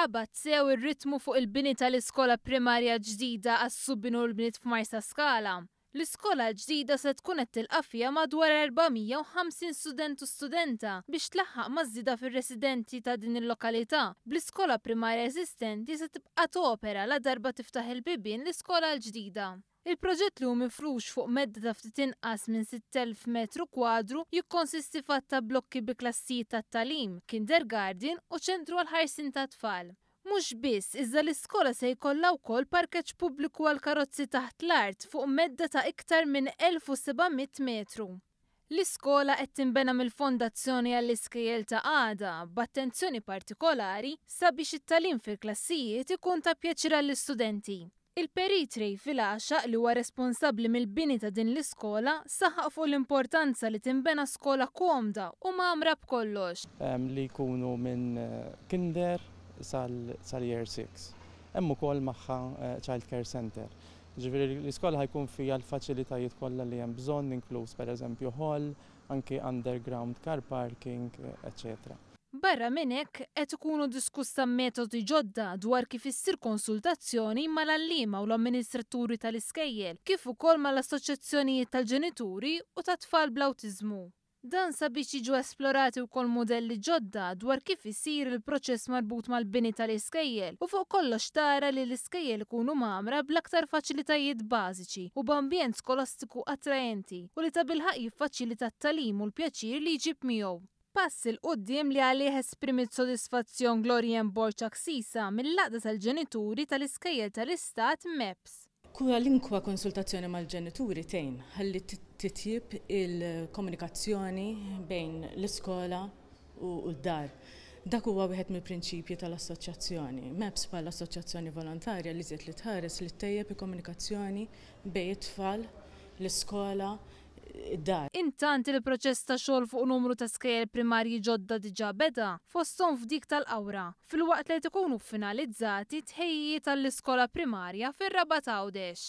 Qabad sew ir-ritmu fuq il-bini tal-iskola primarja ġdida għas-subien u l-bniet f'Marsaskala. L-iskola l-ġdida se tkun qed tilqa' fiha madwar 450 student u studenta biex tlaħħaq maż-żieda fir-residenti ta' din il-lokalità, bl-iskola primarja eżistenti se tibqa' topera ladarba tiftaħ il-bibien l-iskola l-ġdida. Il-proġett li hu mifrux fuq medda ta' ftit inqas minn 6,000 metru kwadru jikkonsisti f'għadd ta' blokki bi klassijiet tat-tagħlim, kindergarten u ċentru għall-ħarsien tat-tfal. Mhux biss, iżda l-iskola se jkollha wkoll parkeġġ pubbliku għall-karozzi taħt l-art fuq medda ta' iktar minn 1,700 metru. L-iskola qed tinbena mill-Fondazzjoni għall-Iskejjel ta' Għada b'attenzjoni partikolari sabiex it-tagħlim fil-klassijiet ikun ta' pjaċir għall-istudenti. Il-Perit Ray Filgħaxaq li huwa responsabbli mill-bini ta' din l-iskola saħaq fuq l-importanza li tinbena skola komda u mgħammra b'kollox. Li jkunu minn kinder sal-year 6. Hemm ukoll magħha child care centre. Jiġifieri l-iskola ħa jkun fiha l-faċilitajiet kollha li hemm bżonn inkluż pereżempju hall, anki underground car parking, eċċetera. Barra minn hekk, qed ikunu diskussa metodi ġodda dwar kif issir konsultazzjoni mal-għalliema u l-amministraturi tal-iskejjel kif ukoll mal-assoċjazzjonijiet tal-ġenituri u tat-tfal bl-awtiżmu. Dan sabiex jiġu esplorati wkoll mudelli ġodda dwar kif isir il-proċess marbut mal-bini tal-iskejjel u fuq kollox tara li l-iskejjel ikunu mgħammra bl-aktar faċilitajiet bażiċi u b'ambjent skolastiku attraenti u li tabilħaqq jiffaċilita t-tagħlim u l-pjaċir li jġib miegħu. Pass 'il quddiem li għalih esprimiet sodisfazzjon Glorianne Borg Axisa mill-Għaqda tal-Ġenituri tal-Iskejjel tal-Istat, MEPS. Kwalinkwa konsultazzjoni mal-ġenituri tgħin ħalli titjieb il-komunikazzjoni bejn l-iskola u d-dar. Dak huwa wieħed mill-prinċipji tal-assoċjazzjoni. MEPS bħala assoċjazzjoni volontarja l-iżjed li tħares li ttejjeb il-komunikazzjoni bejn it-tfal, l-iskola, id-dar. Intant il-proċess ta' xogħol fuq numru ta' skejjel primarji ġodda diġà beda, fosthom f'dik tal-Qawra, filwaqt li qed ikunu ffinalizzati tħejjijiet għall-iskola primarja fir-Rabat Għawdex.